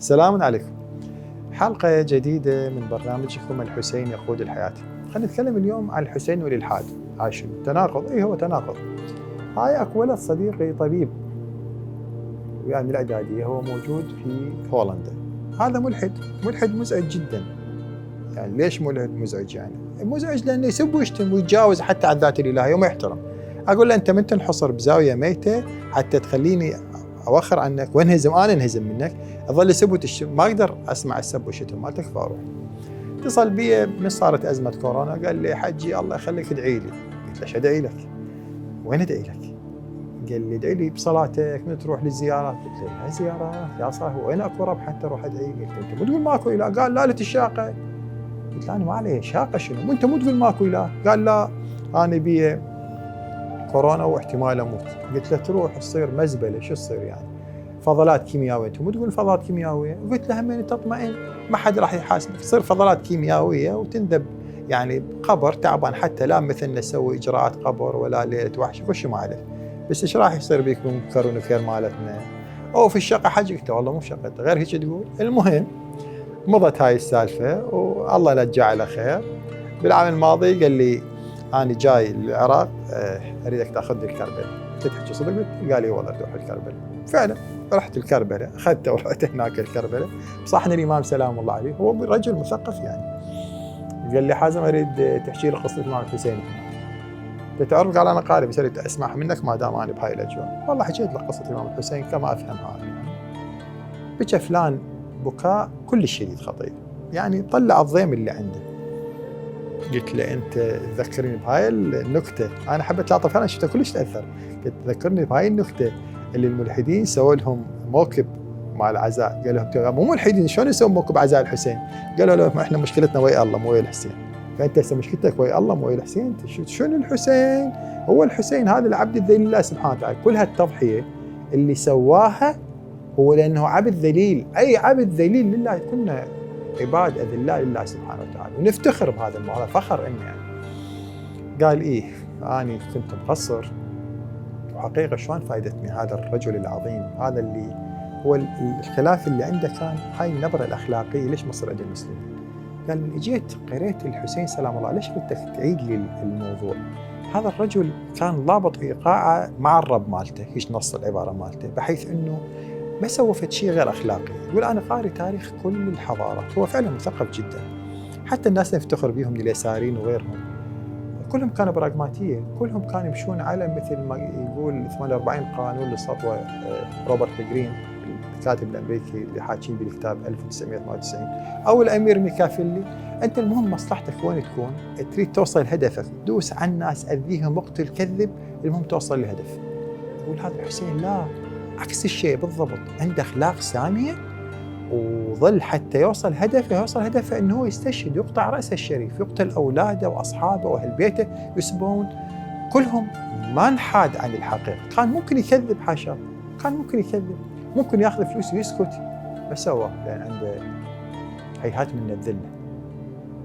سلام عليكم. حلقة جديدة من برنامجكم الحسين يقود الحياة. خلينا نتكلم اليوم عن الحسين والإلحاد. هاي شنو؟ تناقض؟ هو تناقض. هاي أكو ولد صديقي طبيب وياه من الإعدادية، هو موجود في هولندا. هذا ملحد مزعج جدا. يعني ليش ملحد مزعج؟ يعني مزعج لأنه يسب ويشتم ويتجاوز حتى على الذات الإلهية وما يحترم. أقول له أنت من تنحصر بزاوية ميتة حتى تخليني أوخر عنك وانهزم، أنا انهزم منك، أظل يسب وتشتم، ما أقدر أسمع السب والشتم مالتك فأروح. اتصل بي من صارت أزمة كورونا، قال لي حجي الله يخليك ادعي لي. قلت له ايش ادعي لك؟ وين ادعي لك؟ قال لي ادعي لي بصلاتك من تروح للزيارات. قلت له زيارات يا صاحبي وين اكو رب حتى اروح ادعي؟ قلت له انت مو تقول ماكو اله؟ قال لا لتشاقه. قلت له انا ما علي شاقه شنو؟ انت مو تقول ماكو اله؟ قال لا انا بي كورونا واحتمال اموت. قلت له تروح تصير مزبله، شو تصير يعني؟ فضلات كيميائيه، انتم مو تقول فضلات كيميائيه؟ قلت له همين تطمئن، ما حد راح يحاسبك، تصير فضلات كيميائيه وتنذب يعني قبر تعبان، حتى لا مثلنا نسوي اجراءات قبر ولا ليله وحش، وش ما عليه. بس ايش راح يصير بيك بمنكر ونكير مالتنا؟ او في الشقه حجي؟ قلت له والله مو شقه، غير هيك تقول. المهم مضت هاي السالفه والله لا تجعل على خير. بالعام الماضي قال لي انا جاي العراق، اريدك تاخذني الكربلاء. تحكي صدق؟ قال لي والله بدي اروح الكربلاء. فعلا رحت الكربلاء، اخذته ورحت هناك الكربلاء. بصحني الامام سلام الله عليه، هو رجل مثقف يعني. قال لي حازم اريد تحكي لي قصه الامام الحسين. تعرف؟ قال انا قارئ بس اريد اسمعها منك ما دام انا بهاي الاجواء. والله حكيت له قصه الامام الحسين كما افهمها يعني. بكى فلان بكاء كل شديد خطير، يعني طلع الضيم اللي عنده. قلت له انت تذكرني بهاي النكته، انا حبيت لا فعلا شفتها كلش تاثر. قلت تذكرني بهاي النكته اللي الملحدين سووا لهم موكب مع العزاء. قال لهم مو ملحدين شلون يسوون موكب عزاء الحسين؟ قالوا له احنا مشكلتنا ويا الله مو ويا الحسين. فانت هسه مشكلتك ويا الله مو ويا الحسين. شنو الحسين؟ هو الحسين هذا العبد الذليل لله سبحانه وتعالى. كل هالتضحيه اللي سواها هو لانه عبد ذليل. اي عبد ذليل لله، كنا عباد اذلاء لله سبحانه وتعالى ونفتخر بهذا الموضوع، فخر انه يعني. قال ايه اني كنت مقصر وحقيقه شلون فايدتني هذا الرجل العظيم، هذا اللي هو الخلاف اللي عنده كان هاي النبره الاخلاقيه، ليش ما صار عند المسلمين؟ قال من اجيت قريت الحسين سلام الله، ليش بدك تعيد لي الموضوع؟ هذا الرجل كان ضابط ايقاعه مع الرب مالته، ايش نص العباره مالته، بحيث انه ما سوى فد شيء غير اخلاقي. يقول انا قاري تاريخ كل الحضارات، هو فعلا مثقف جدا. حتى الناس نفتخر بهم اليساريين وغيرهم كلهم كانوا براغماتيه، كلهم كانوا يمشون على مثل ما يقول 48 قانون للسطوه. روبرت جرين الكاتب الامريكي اللي حاكين بالكتاب 1998، او الامير ميكافيلي. انت المهم مصلحتك وين تكون، تريد توصل لهدفك، دوس على الناس، اذيهم، اقتل، كذب، المهم توصل للهدف. يقول هذا الحسين لا، عكس الشيء بالضبط، عنده اخلاق ساميه وظل حتى يوصل هدفه انه هو يستشهد، يقطع راسه الشريف، يقتل اولاده واصحابه واهل بيته يسبون كلهم. ما انحاد عن الحقيقه، كان ممكن يكذب، حاشا، كان ممكن يكذب، ممكن ياخذ فلوس ويسكت، ما سوى لان عنده هيهات من الذله،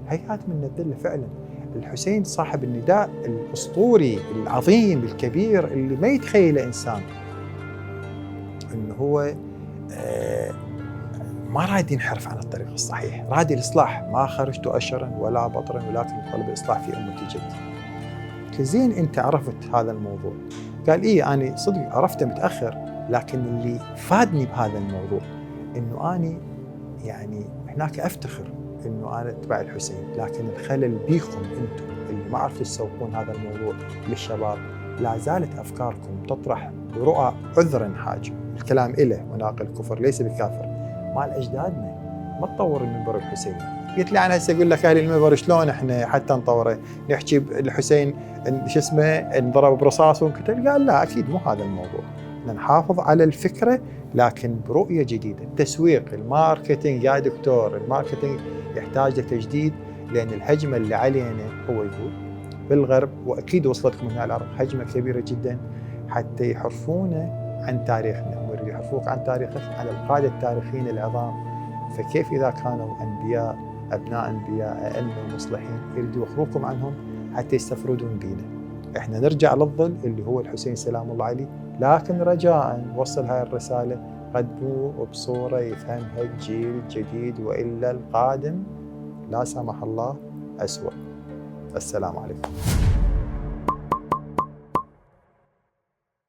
هيهات من الذله فعلا. الحسين صاحب النداء الاسطوري العظيم الكبير اللي ما يتخيله انسان، انه هو ما راد ينحرف عن الطريق الصحيح، راد الإصلاح. ما خرجت أشرا ولا بطرا ولكن طلب الإصلاح في أمتي جدي. قلت زين أنت عرفت هذا الموضوع؟ قال إيه أنا صدق عرفته متأخر، لكن اللي فادني بهذا الموضوع إنه أنا يعني هناك أفتخر إنه أنا أتبع الحسين، لكن الخلل بيكم أنتم اللي ما عرفتوا تسوقون هذا الموضوع للشباب. لا زالت أفكاركم تطرح برؤى عذرا حاج، الكلام إله وناقل الكفر ليس بكافر، مال اجدادنا. ما تطور المنبر الحسيني. قلت لي انا هسه اقول لك اهل المنبر شلون احنا حتى نطوره، نحكي الحسين شو اسمه انضرب برصاص وانقتل؟ قال لا اكيد مو هذا الموضوع، نحافظ على الفكره لكن برؤيه جديده. التسويق، الماركتينج يا دكتور، الماركتينج يحتاج لتجديد، لان الهجمه اللي علينا هو يقول بالغرب، واكيد وصلتكم هنا العرب، هجمه كبيره جدا حتى يحرفونا عن تاريخنا. يحرفوك عن تاريخك، عن القادة التاريخيين العظام. فكيف إذا كانوا أنبياء، أبناء أنبياء، أئمة مصلحين، يريدوا يخروكم عنهم حتى يستفردون بينا. إحنا نرجع للظل اللي هو الحسين سلام الله عليه، لكن رجاء وصل هاي الرسالة قدموه بصورة يفهمها الجيل الجديد، وإلا القادم لا سمح الله أسوأ. السلام عليكم.